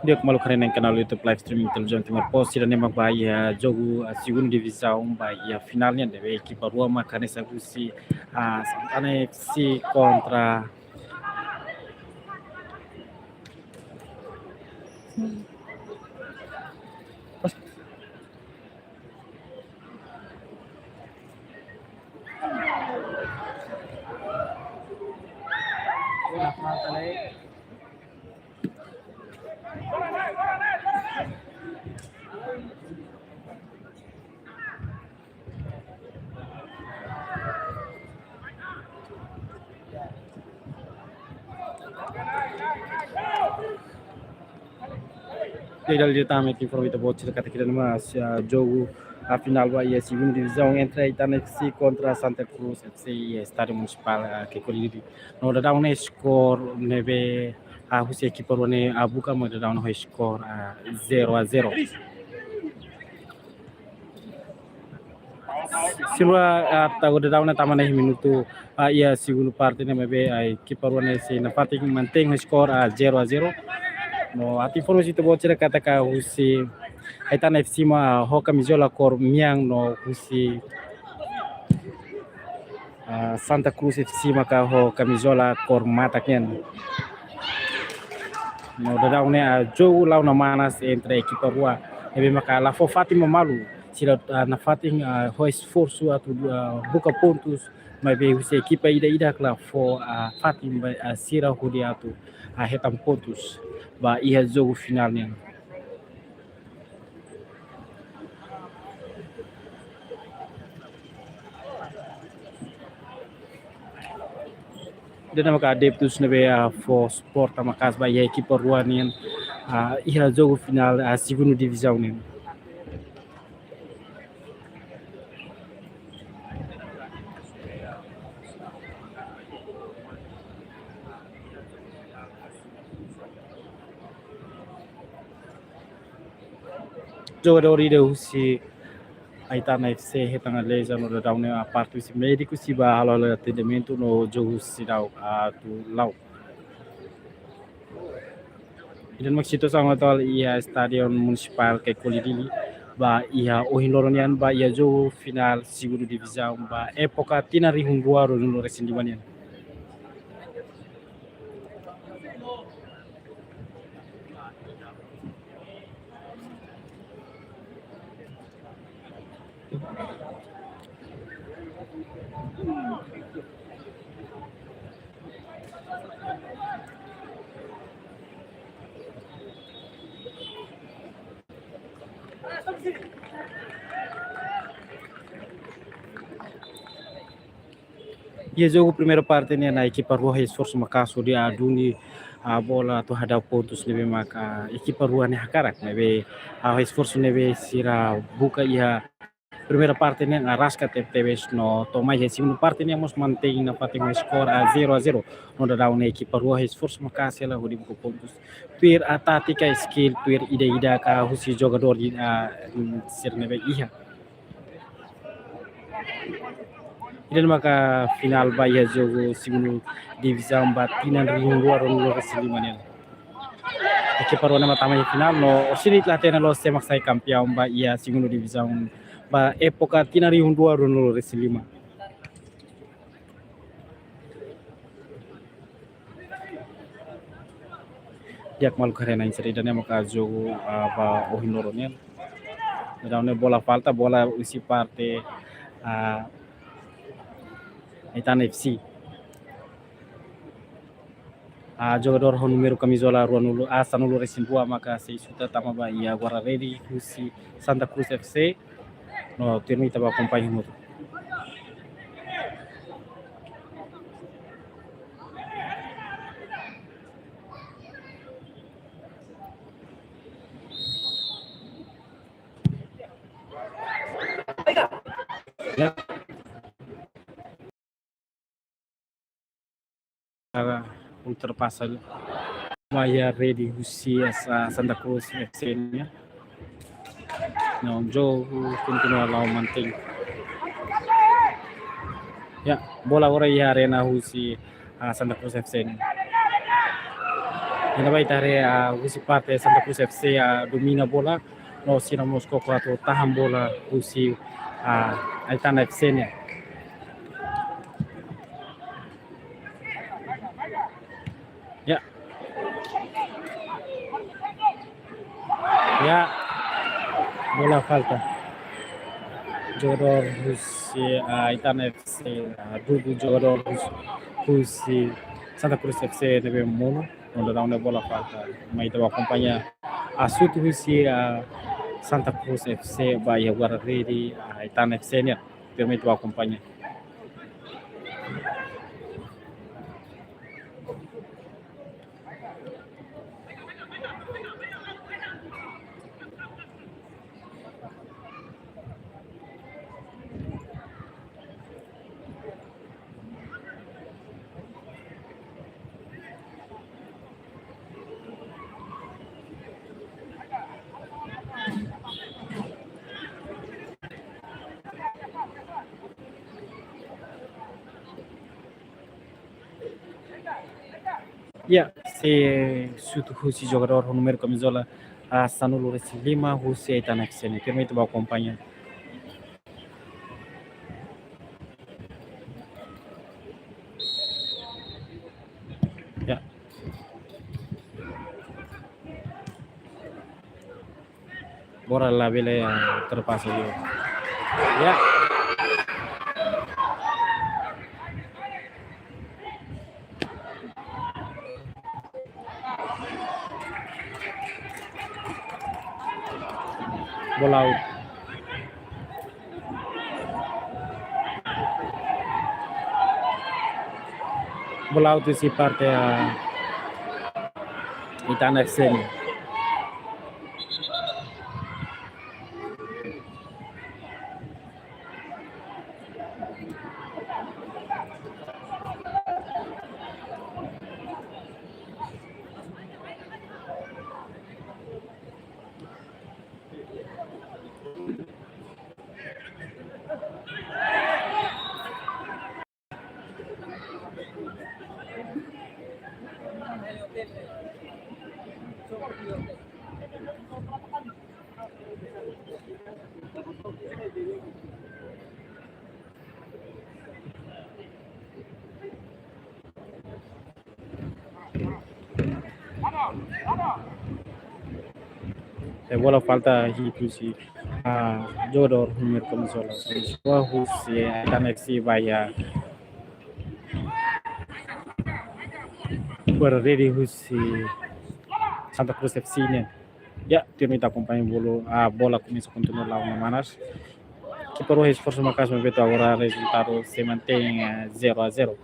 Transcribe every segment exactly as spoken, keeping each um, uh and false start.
Di'ak, maluk haree iha kanál YouTube live streaming Televizaun Timor Post, sira ne'e mak ba iha jogu, ah, segundu divizaun ba iha finál nian, ne'ebé ekipa rua mak hanesan husi, ah, Santana F C kontra Jadi, dala ida tan mak informa ita-boot sira katak ida-ne'e mak, ah, jogu, ah, finál ba iha segundu divizaun entre Aitana F C kontra Santa Cruz F C iha Estádiu Munisipál, ah, Caicoli Dili. No daudaun ne'e skor ne'ebé, ah, husi ekipa rua ne'e, ah, buka mak daudaun ne'e ho skor, ah, zero a zero. Sira, ah, tau daudaun ne'e tama ona iha minutu, ah, iha segundu parte ne'e maibé, ah, ekipa rua ne'e sei nafatin mantein skor, ah, zero a zero. No atu informa ita-boot sira katak husi Aitana F C mak, ah, ho kamizola kór mean no husi, ah, Santa Cruz F C maka ho kamizola kór matak nian. No daudaun ne'e, ah, jogu la'o ona manas entre ekipa rua. Ne'ebé maka la fó fatin ba malu. Sira, ah, nafatin, ah, ho esforsu atu, ah, buka pontus. Maibé husi ekipa ida-idak la fó, ah, fatin ba, ah, sira hodi atu, ah, hetan pontus ba iha jogu finál nian. Ida-ne'e maka adeptus ne'ebé, ah, fó suporta maka'as ba iha ekipa rua nian, ah, iha jogu finál, ah, segundu divizaun nian. Jogadór ida husi Aitana F C hetan lezau no daudaun ne'e parte husi médiku sei bá halo atendimentu no jogu seidauk atu la'o. Ida-ne'e mak situasaun atuál iha Estádiu Munisipál Caicoli Dili ba iha ohin loron nian ba iha jogu finál segundu divizaun ba époka tinan rihun rua ruanulu-resin-lima nian. Iha jogu primeira parte ne'e, ekipa rua ho esforsu maka'as hodi atu duni, ah, bola atu hadau pontus ne'ebé maka ekipa rua ne'e hakarak, maibé, ah, esforsu ne'ebé sira buka iha primeira parte ne'e araska tebetebes no to'o mai iha segundu parte ne'e mós mantein nafatin ho skor, ah, zero a zero. No daudaun ne'e ekipa rua ho esforsu maka'as hela hodi buka pontus. Tuir, ah, tátika, skill, tuir ida-idak husi jogadór, ah, sira ne'ebé iha. Ida-ne'e maka finál ba iha jogu segundu divizaun ba tinan rihun rua ruanulu-resin-lima nian. Ekipa rua ne'e mak tama iha finál no orsida ita la hatene loos sé mak sai kampiaun ba iha segundu divizaun ba époka tinan rihun rua ruanulu-resin-lima. Di'ak, maluk haree-na'in sira, ida-ne'e maka jogu, ah, ba ohin loron nian. Daudaun ne'e bola falta, bola husi parte, ah, Aitana F C. Ah, jogadór ho númeru kamizola ruanulu, ah, sanulu-resin-rua maka sei xuta tama ba iha guarda-rede husi Santa Cruz F C. No tuirmai ita bá akompaña hamutuk. Ya. Ultrapasa mai iha rede husi esa Santa Cruz F C nian. No jogu kontinua la'o mantein. Ya, bola agora iha arena husi, ah, Santa Cruz F C nian. Iha ne'ebá ita haree, ah, husi parte Santa Cruz F C, ah, domina bola, no sira mós koko atu tahan bola husi, ah, Aitana F C nian. Ya. Ya. Bola falta. Jogadór husi, ah, Aitana F C, ah, dugu jogadór hus-, husi Santa Cruz F C ne'ebé monu. Kuandu daudaun ne'e bola falta. Mai ita akompaña, ah, xute husi, ah, Santa Cruz F C ba iha guarda-rede, ah, Aitana F C nian. Tuirmai ita akompaña. Ya, sei xute husi jogadór ho númeru kamizola, ah, sanulu-resin-lima husi Aitana F C nian. Tuirmai ita akompaña. Ya. Bola labele, ah, terpaksa juga. Ya. Bola out. Bola out husi parte, ah, Aitana F C nian. Eh, bola falta hitu husi, ah, jogadór númeru kamizola husi, eh, Aitana F C ba iha guarda-rede husi Santa Cruz F C nian. Ya, tuirmai ita akompaña bola, ah, bola komesa kontinua la'o ona manas. Ekipa rua esforsu maka'as maibé to'o agora rezultadu sei mantein, eh, zero a zero.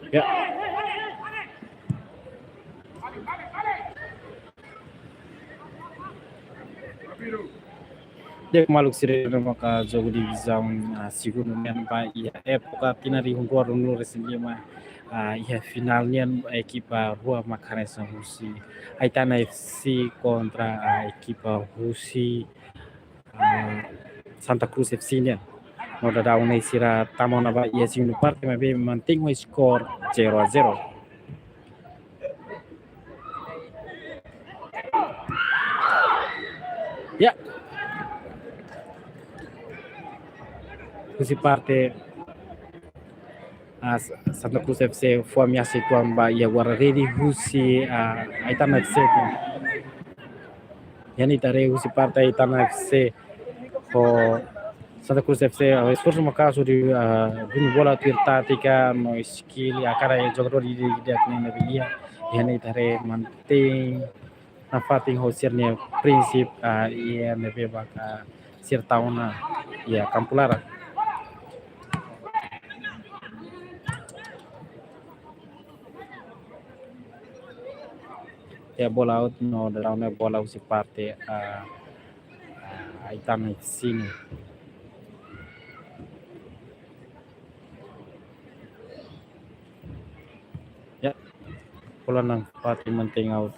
Ya. Di'ak maluk sira, maka jogu divizaun, ah, segundu nian ba iha époka tinan rihun rua ruanulu-resin-lima, ah, iha finál nian ekipa rua mak hanesan husi Aitana F C kontra, ah, ekipa husi, ah, Santa Cruz F C nian. No daudaun ne'e sira tama ona ba iha segundu parte maibé mantein ho skor zero a zero. Ya. Husi parte, ah, S-, Santa Cruz F C fó ameasa uitoan ba iha guarda-rede husi, ah, Aitana F C. Iha ne'e ita haree husi parte Aitana F C ho Santa Cruz F C, ah, esforsu maka'as hodi, ah, duni bola tuir tátika no skill, ah, kada jogadór ida-idak ne'ebé iha. Iha ne'e ita haree mantein nafatin ho sira-nia prinsip, ah, iha ne'ebé maka sira tau ona iha kampu laran. Ya, bola out no daudaun ne'e bola husi parte, ah, ah, Aitana F C nian. Ya, bola nafatin mantein out.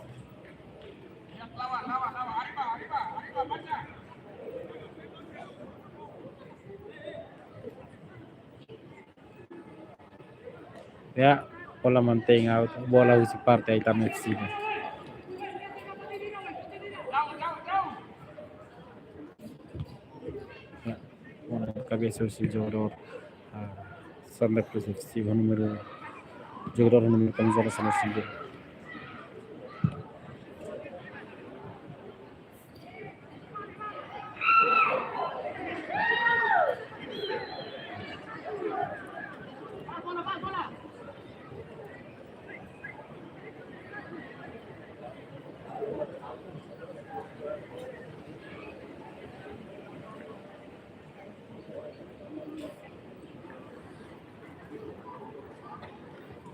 Ya, bola mantein out, bola husi parte Aitana F C. Ya, bola kabesa husi jogadór, ah, Santa Cruz F C, ho númeru, jogadór ho númeru kamizola sanulu-resin-dua.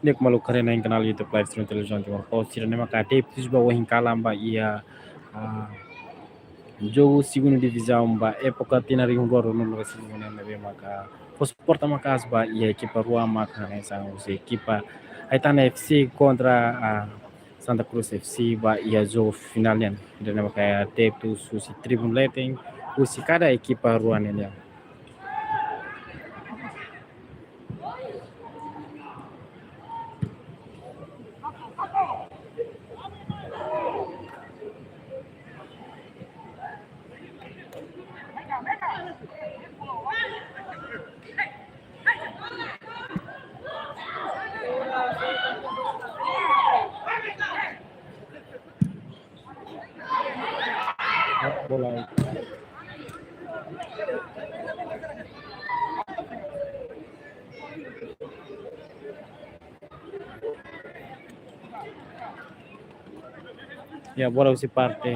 Di'ak, maluk haree-na'in kanál YouTube live stream televizaun Timor Post, sira ne'ebé maka adeptus ba ohin kalan ba iha, ah, jogu segundu divizaun ba époka tinan rihun rua ruanulu-resin-lima ne'ebé maka fó suporta maka'as ba iha ekipa rua maka hanesan husi ekipa Aitana F C kontra, ah, Santa Cruz F C ba iha jogu finál nian. Sira ne'ebé maka adeptus husi tribuna leten, husi kada ekipa rua ne'e nian. Bola. Ya, bola husi parte,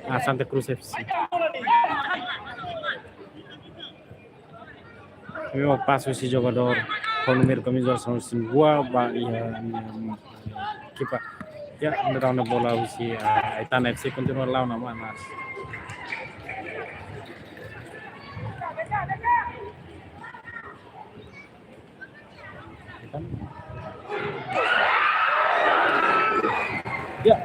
ah, Santa Cruz F C. Primeiro passo husi jogadór ho númeru kamizola sanulu-resin-dua ba iha, em, ekipa. Ya, entaun bola husi, ah, Aitana F C kontinua la'o ona, manas. Ya.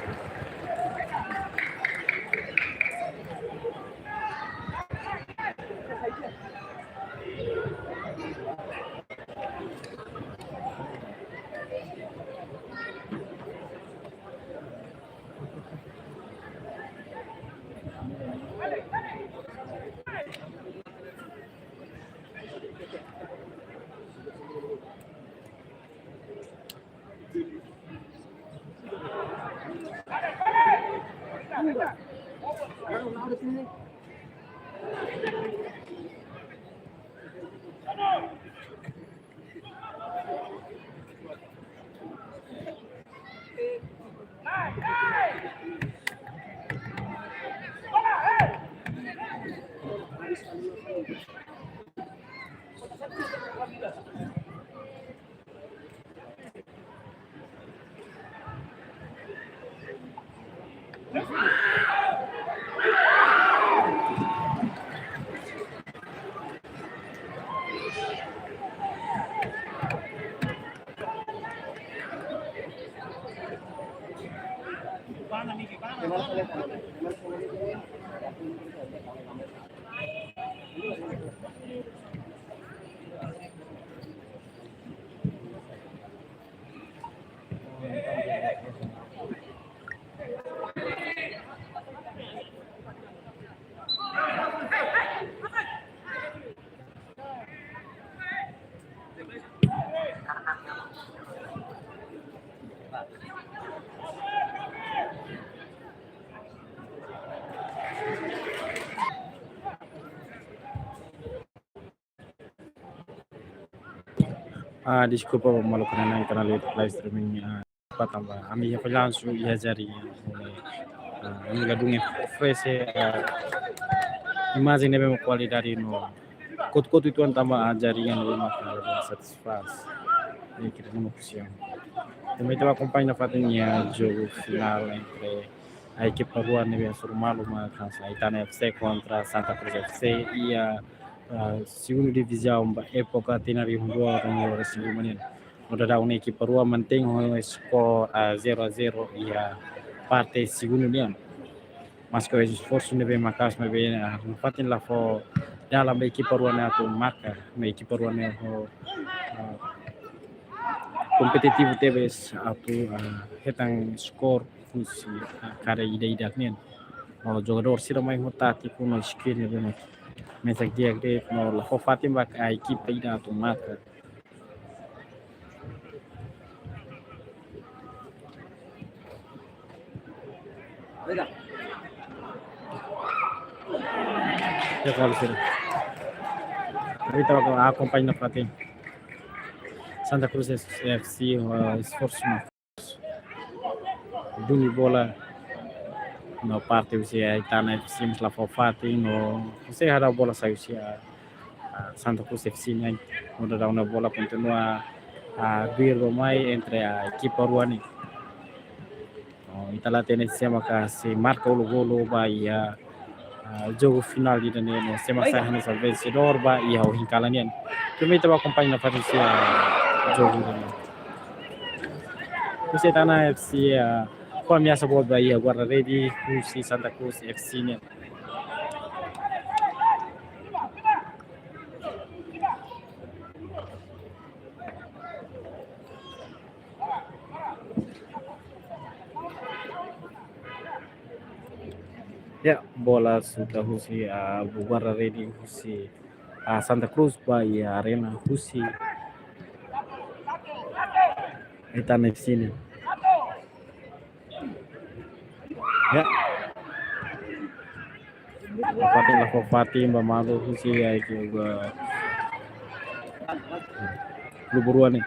Ah, deskulpa, maluk haree-na'in kanál YouTube live streaming, ah, tanba ami iha fallansu iha jaringan. Ah, ami ladún oferese, ah, imajen ne'ebé ho kualidade no kotu-kotu uitoan tanba, ah, jaringan ne'ebé maka ladún satisfás. Ne'e ita la iha opsaun. Tanba ita akompaña nafatin iha jogu finál entre, ah, ekipa rua ne'ebé hasoru malu maka hanesan Aitana F C kontra Santa Cruz F C iha, ah, segundu divizaun ba époka tinan rihun rua ruanulu-resin-lima nian. No daudaun ne'e ekipa rua mantein ho skor, ah, zero a zero iha parte segundu nian. Maske esforsu ne'ebé maka'as maibé, ah, nafatin la fó dalan ba ekipa rua ne'e atu marka, maibé ekipa rua ne'e ho, ah, kompetitivu tebes atu, ah, hetan skor husi, ah, kada ida-idak nian. No jogadór sira mai ho tátiku no skill ne'ebé mak mesak di'ak de'it no la fó fatin ba ekipa ida atu marka. Ya, kalau sira. Ita akompaña nafatin. Santa Cruz F C, eh, esforsu no duni bola no parte husi Aitana F C, mas la fó fatin no sei hada bola sai husi, ah, ah, Santa Cruz F C nian. No daudaun ne'e bola kontinua, ah, duir ba mai entre, ah, ekipa rua ne'e. No ita la hatene sé maka sei marka uluk golu ba iha, ah, jogu finál ida-ne'e no sé maka sai hanesan vensedór ba iha ohin kalan nian. Tuirmai ita bá akompaña nafatin husi, ah, jogu ida-ne'e. Husi Aitana F C, ah, fó ameasa boot ba iha guarda-rede husi Santa Cruz F C nian. Ya, bola sudah husi, ah, guarda-rede husi, ah, Santa Cruz ba iha arena husi Aitana F C nian. Ya. Fatin la fó fatin ba malu husi ai ke gua. Klub rua ne'e.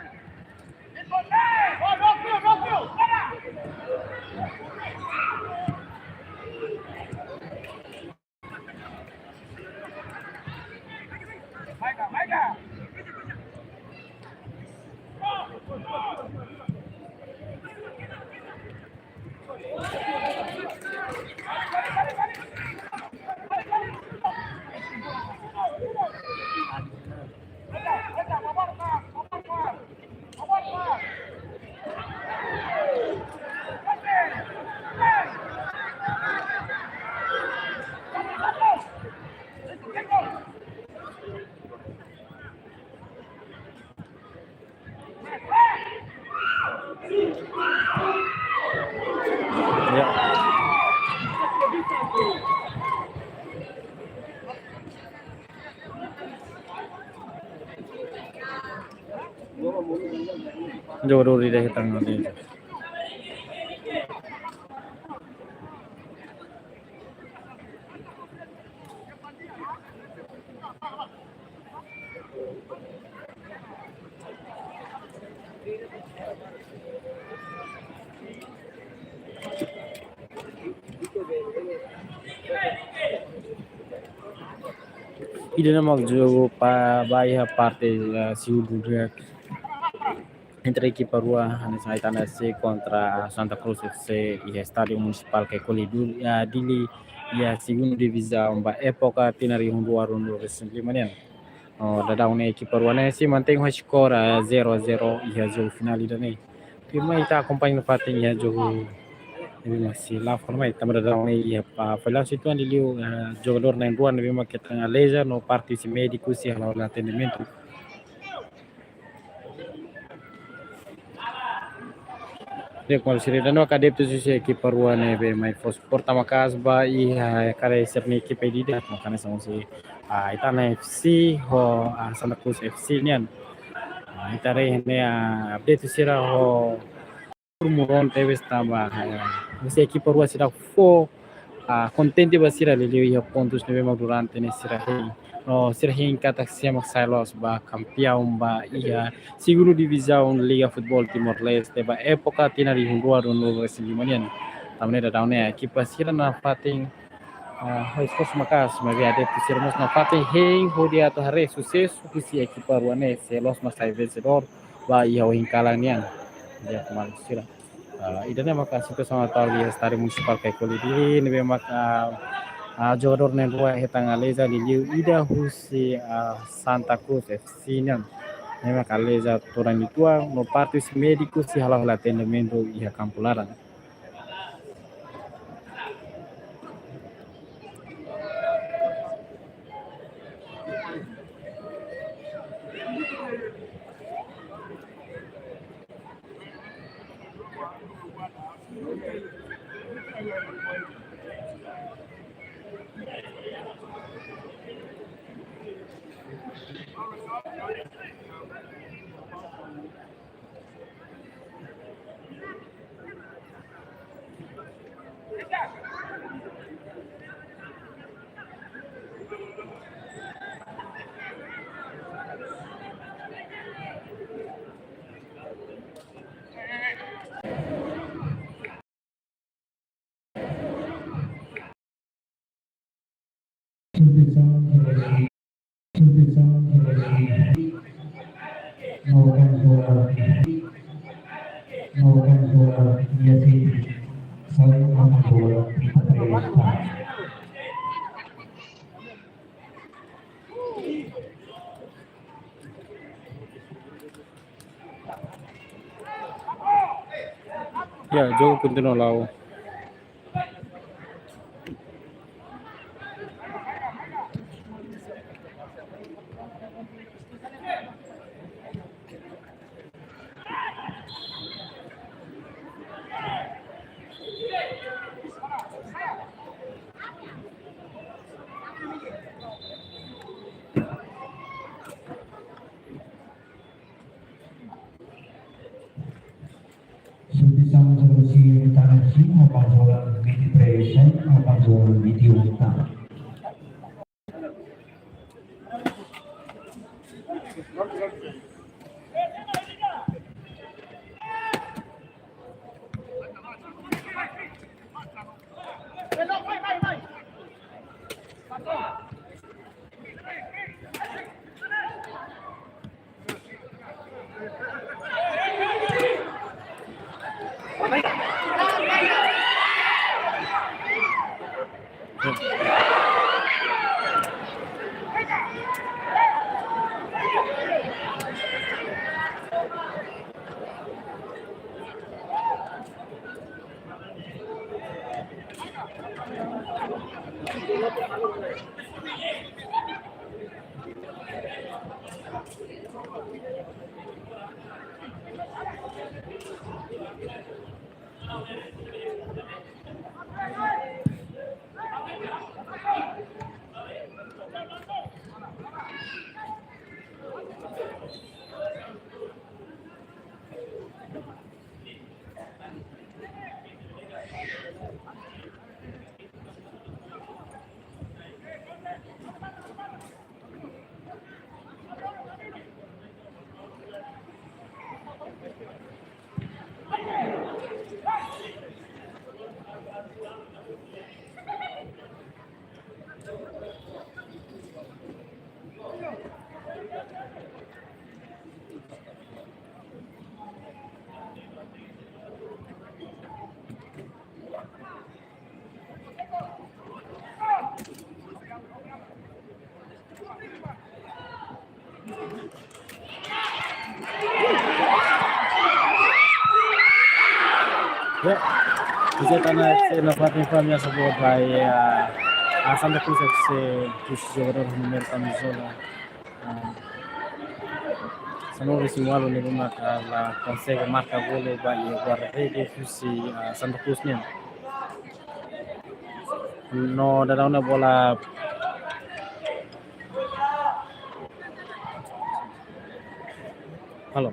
Ya. Jogadór ida hetan ali. Ida-ne'e mak jogu ba iha parte, eh, segundu di'ak entre ekipa rua, hanesan Aitana F C kontra Santa Cruz F C iha Estádiu Munisipál Caicoli Dili, ah, Dili, iha segunda divizaun ba époka tinan rihun rua ruanulu resin lima nian. No daudaun ne'e ekipa rua ne'e sei mantein ho skor, ah, zero a zero iha jogu finál ida-ne'e. Tuirmai ita akompaña nafatin iha jogu ne'ebé mak sei la'o fali mai, tanba daudaun ne'e iha, ah, fallansu uitoan liuliu, ah, jogadór na'in-rua ne'ebé mak hetan lesanu no parte husi médiku sei hala'o atendimentu. Di'ak, kolega sira, daudaun ne'e adeptu husi ekipa rua ne'ebé mai fó suporta maka'as ba iha kada sira-nia ekipa ida-idak, maka hanesan husi, ah, Aitana F C ho, ah, Santa Cruz F C nian. Ah, ita haree ne'e, ah, adeptu sira ho murmurón tebes tanba, ah, husi ekipa rua sira fó, ah, kontente ba sira liuliu iha pontus ne'ebé mak durante ne'e sira hein. No sira hein katak sé mak sai loos ba kampiaun ba iha segundu divizaun Liga Futeból Timor-Leste ba époka tinan rihun rua ruanulu resin lima nian. Tanba ne'e daudaun ne'e ekipa sira nafatin, ah, ho esforsu maka'as, maibé adeptu sira mós nafatin hein hodi atu haree susesu husi ekipa rua ne'e, sé loos mak sai vensedór ba iha ohin kalan nian. Di'ak, kolega sira. Ah, ida-ne'e maka situasaun atuál iha Estádiu Munisipál Caicoli Dili, ne'ebé maka, ah, jogadór na'in-rua hetan lesanu, liuliu ida husi, ah, Santa Cruz F C nian. Ne'e maka lesanu todan uitoan, no parte husi médiku sei hala'o atendimentu iha kampu laran. Substituisaun Sulawesi, substituisaun Sulawesi, no kan bola, no kan bola, ya si, sai no kan bola, kita presta. Ya, jogu kontinua la'o. Substituisaun Sulawesi, tanah si, no kan bola, miti presen, no kan bola, miti unta. Ya, bisa tanah F C na patin fam ya sebuah bayi, ah, Santa Cruz F C, khusus jogadór númeru kamizola, ah, sanulu resin ualu ne'ebé maka la konsege marka golu ba iha guarda-rede husi, ah, Santa Cruz nian. No daudaun ne'e bola. Halo.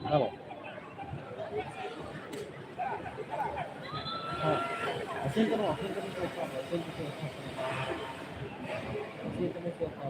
Bravo. Ah, así que no, así que no se escapa, así que no se escapa. Así que no se escapa.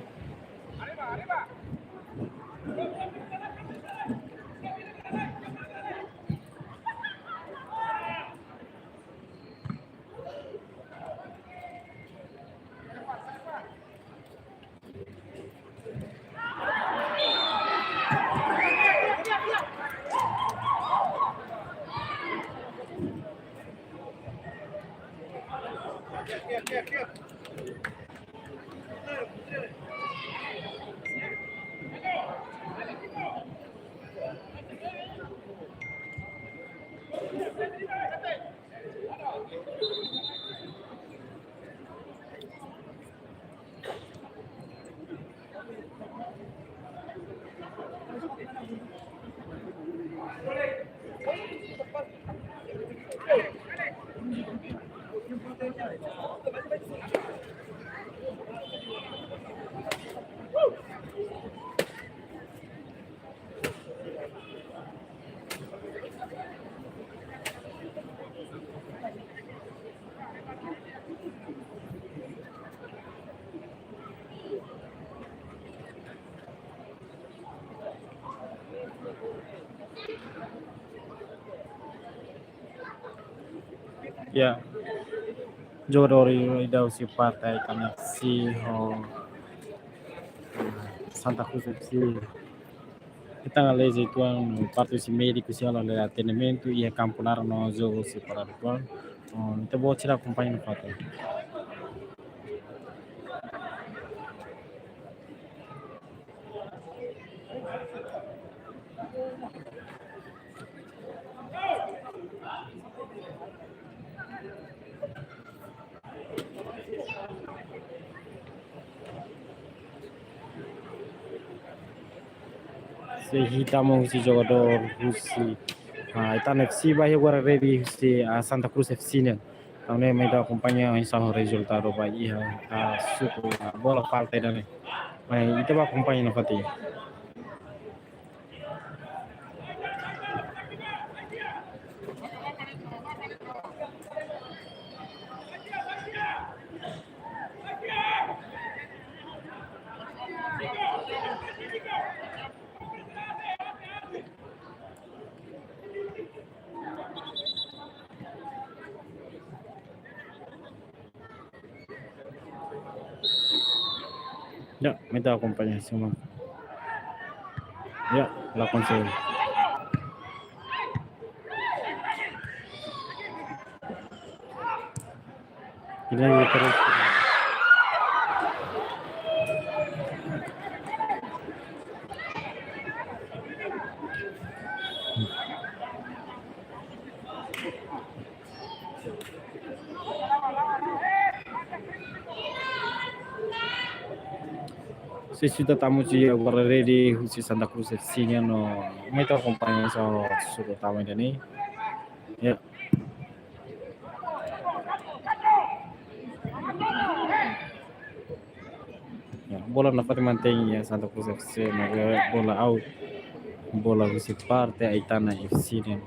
Ya, jogadór ida husi parte Aitana F C ho Santa Cruz F C. Ita analiza uitoan parte husi médiku sira halo atendimentu iha kampu laran no jogu sei paradu uitoan. Entaun ita-boot sira akompaña nafatin. Sei hi'it tama husi jogadór husi, ah, Aitana F C ba iha agora rede husi, ah, Santa Cruz F C nian. Entaun ne'e mai ita akompaña oinsá rezultadu ba iha, ah, suku, ah, bola falta ida-ne'e. Mai ita bá akompaña nafatin. Ya, mai ita akompaña semua. Ya, la konsege. Ini terus. Sei suta tama husi agora rede husi Santa Cruz F C nian no mai ita akompaña oinsá suta tama ida-ne'e. Ya. Ya, bola nafatin mantein iha Santa Cruz F C, maibé bola out. Bola husi parte Aitana F C nian.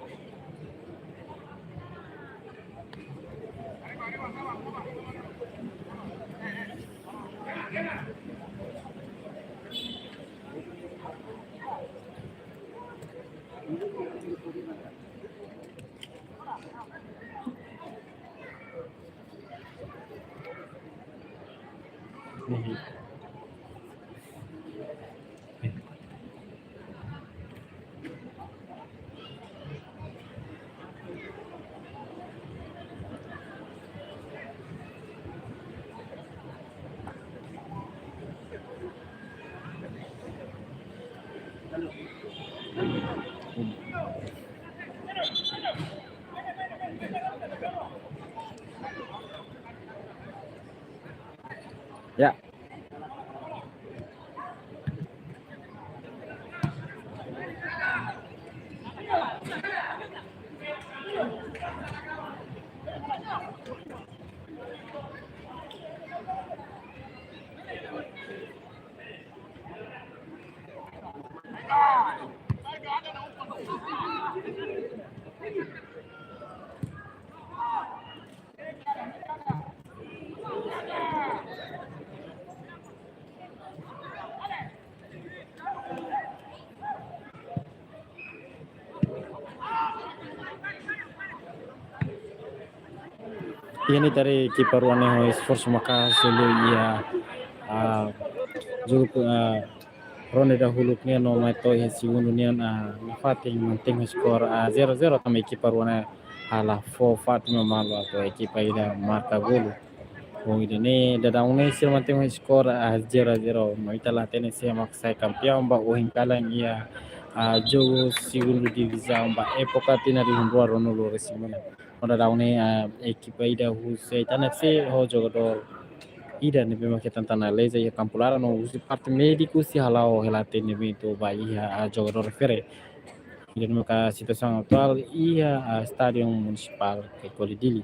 Ya. Iha ne'e ita haree ekipa rua ne'e ho esforsu maka'as liu iha, ah, jogu, ah, ronde dahuluk nian no mai to'o iha segundu nian, ah, nafatin mantein skor, ah, zero zero tanba ekipa rua ne'e halo fó fatin ba malu atu ekipa ida marka golu. Bom, ida-ne'e daudaun ne'e sira mantein skor, ah, zero a zero. No ita la hatene sé mak sai kampeaun ba ohin kalan iha, ah, jogu segundu divizaun ba époka tinan rihun rua ruanulu resin lima. No daudaun ne'e, ah, ekipa ida husi Aitana F C ho jogadór ida ne'ebé mak hetan tan leza iha kampu laran no husi parte médiku sei hala'o hela atendimentu ba iha, ah, jogadór refere. Ida-ne'e maka situasaun atuál iha, ah, Estádiu Munisipál Caicoli Dili.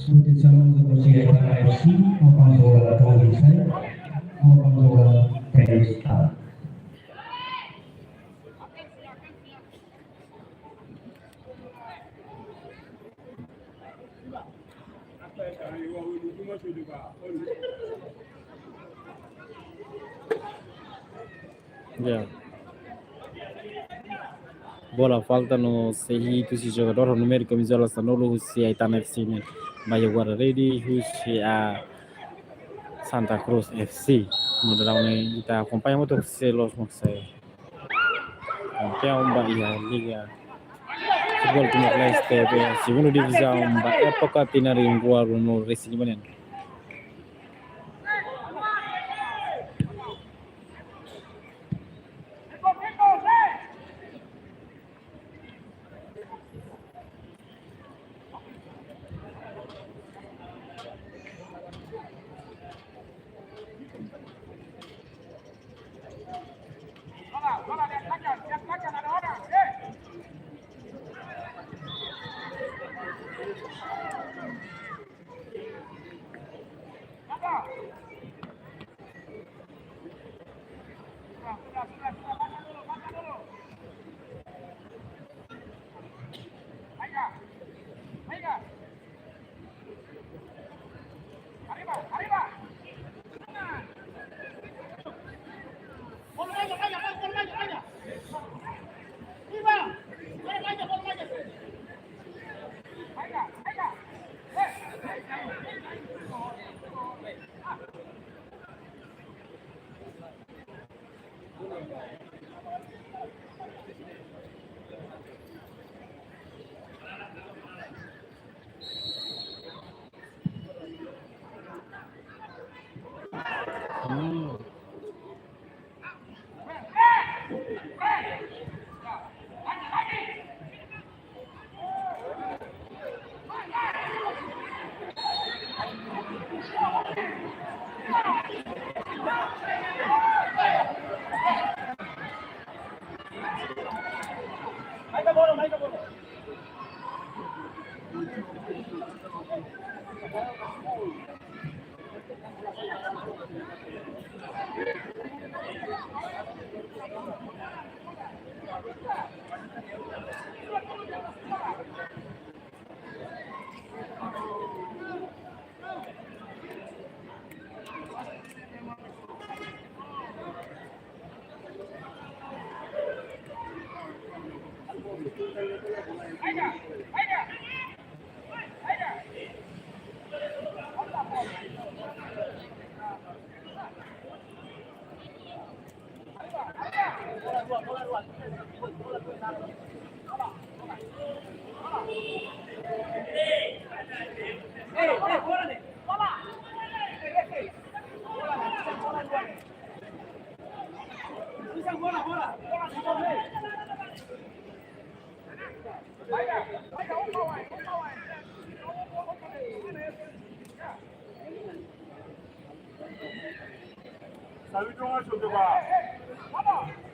Substituisaun husi Aitana F C, opan jogadór Tony Sai, opan jogadór Felix Tan. Ya. Bola falta no sei hi'it husi jogadór numériku kamizola sanulu husi Aitana F C ne'e. Ba iha guarda-rede husi, ah, Santa Cruz F C. No daudaun ne'e ita akompaña hamutuk sé loos mak sai kampeaun ba iha Liga Futebol Timor-Leste B, segundu divizaun ba époka tinan rihun rua ruanulu resin lima nian.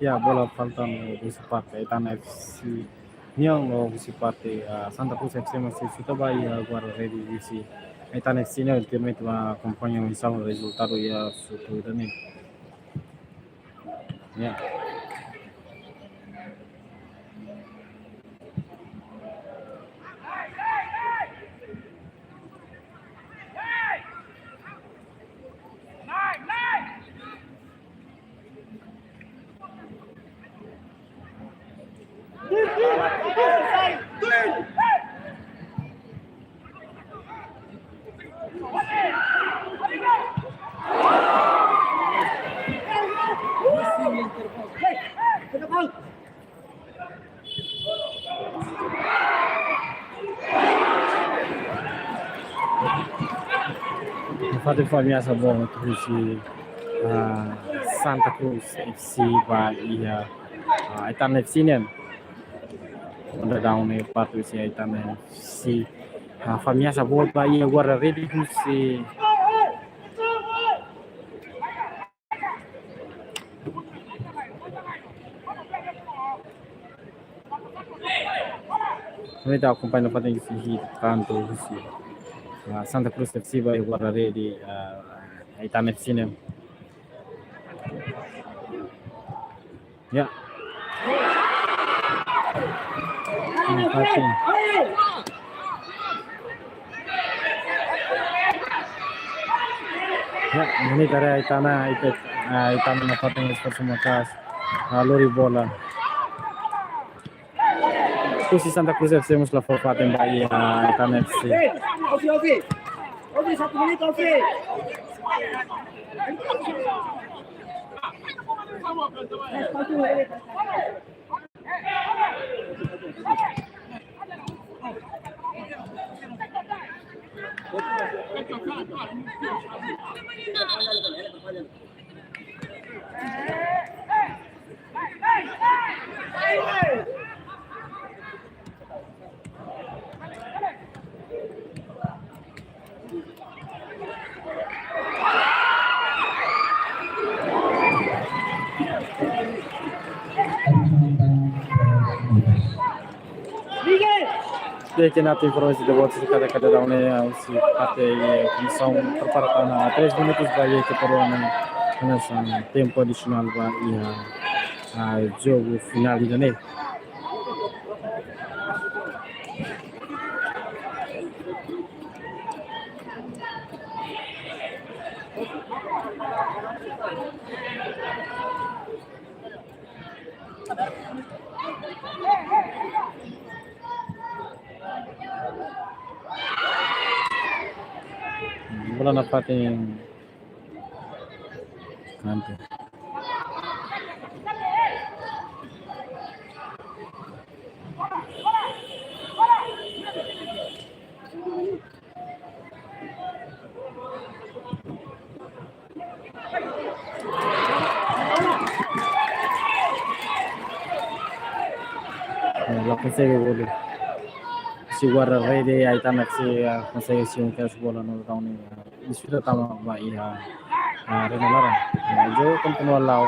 Ya, bola falta no husi parte Aitana F C. Nian, husi parte, ah, Santa Cruz F C mós sei xuta ba iha guarda-rede husi Aitana F C nian, ultimamente mak akompaña oinsá mak rezultadu iha xuta ida-ne'e. Ya. Nafatin fó ameasa boot husi, ah, Santa Cruz F C ba iha, ah, Aitana F C nian. Anda daun ne'e parte husi Aitana F C. Ah, fó ameasa boot ba iha guarda-rede husi Ami atu akompaña nafatin husi kantu husi, ah, Santa Cruz F C ba iha guarda-rede, ah, Aitana F C nian. Ya. Nafatin. Ya, ini dari Aitana, itu, ah, Aitana nafatin esforsu maka'as, ah, lori bola. Husi Santa Cruz F C mós la fó fatin ba iha, ah, Aitana F C. Di'ak, ita-nia informasaun ida-ne'e, kada-kada daun ne'e, ah, husi parte, eh, komisaun preparatória, três minutos ba iha keperluan, eh, hanesan tempu adisionál ba iha, ah, jogu finál ida-ne'e. Bola nafatin kantu. Eh, la konsege golu. Husi guarda-rede, Aitana F C, ah, konsege simu kedas bola no daun ne'e, ah, disputa tama ba iha, ah, rede laran. Ah, jogu kontinua la'o.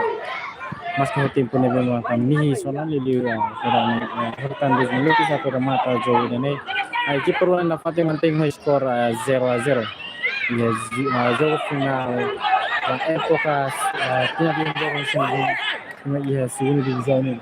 Maske tempu ne'ebé mak ami sona lili, ah, kurang, ah, kurang dua menit sa remata jogu ida-ne'e. Ah, ekipa rua nafatin mantein ho skor, ah, zero a zero. Iha, ah, jogu finál ba époka, ah, tinan ida-ne'e, iha segunda divizaun nian.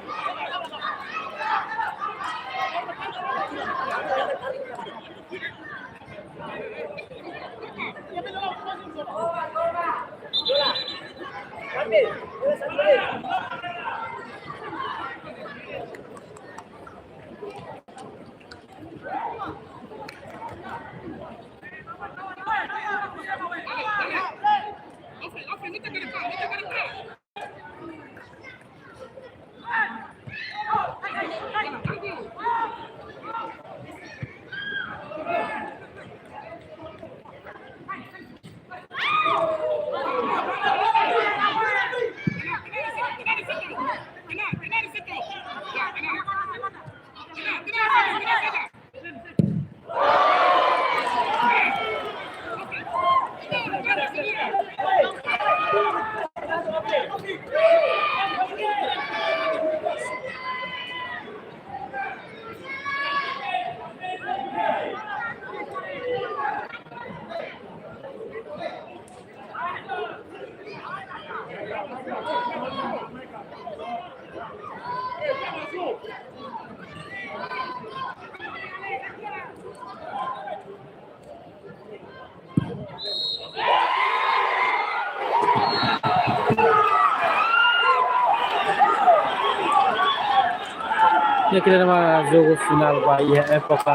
Ida-ne'e mak jogu finál ba iha époka,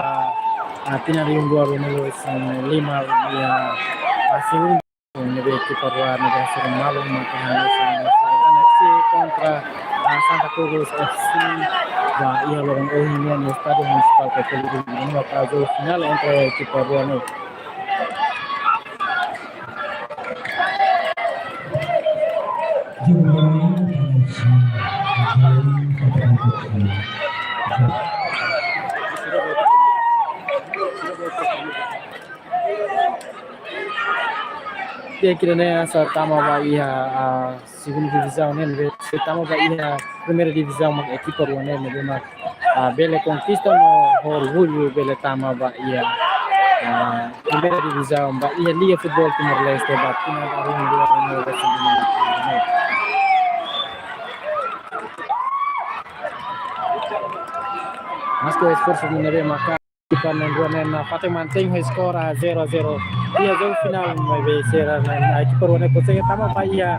ah, tinan rihun rua rua-nulu-resin-lima iha, ah, segundu ne'ebé ekipa rua ne'ebé hasoru malu maka hanesan F C kontra, ah, Santa Cruz F C ba iha loron ohin nian iha Estádiu Munisipál Kota Dili, ne'e mak jogu finál entre ekipa rua ne'e. Ida-ne'e hanesan tama ba iha, ah, segundu divizaun ne'e, ne'ebé sei tama ba iha primeira divizaun mak ekipa rua ne'e, ne'ebé mak, ah, bele konkista no orgullu bele tama ba iha, ah, primeira divizaun ba iha Liga Futebol Timor-Leste ba tinan rihun rua rua-nulu-resin-lima. Maske esforsu ne'ebé maka ekipa na'in-rua ne'e nafatin mantein ho skor zero a zero iha jogu finál, maibé sira na'in, ekipa rua ne'e konsege tama ba iha,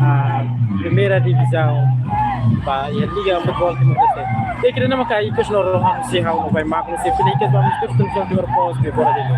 ah, primeira divizaun ba iha Liga Futebol Timor-Leste. Ida-ne'e maka ikus no rohan husi ha'u no bai mak no se fili ikus ba mistur Televizaun Timor Post, be bora dulu.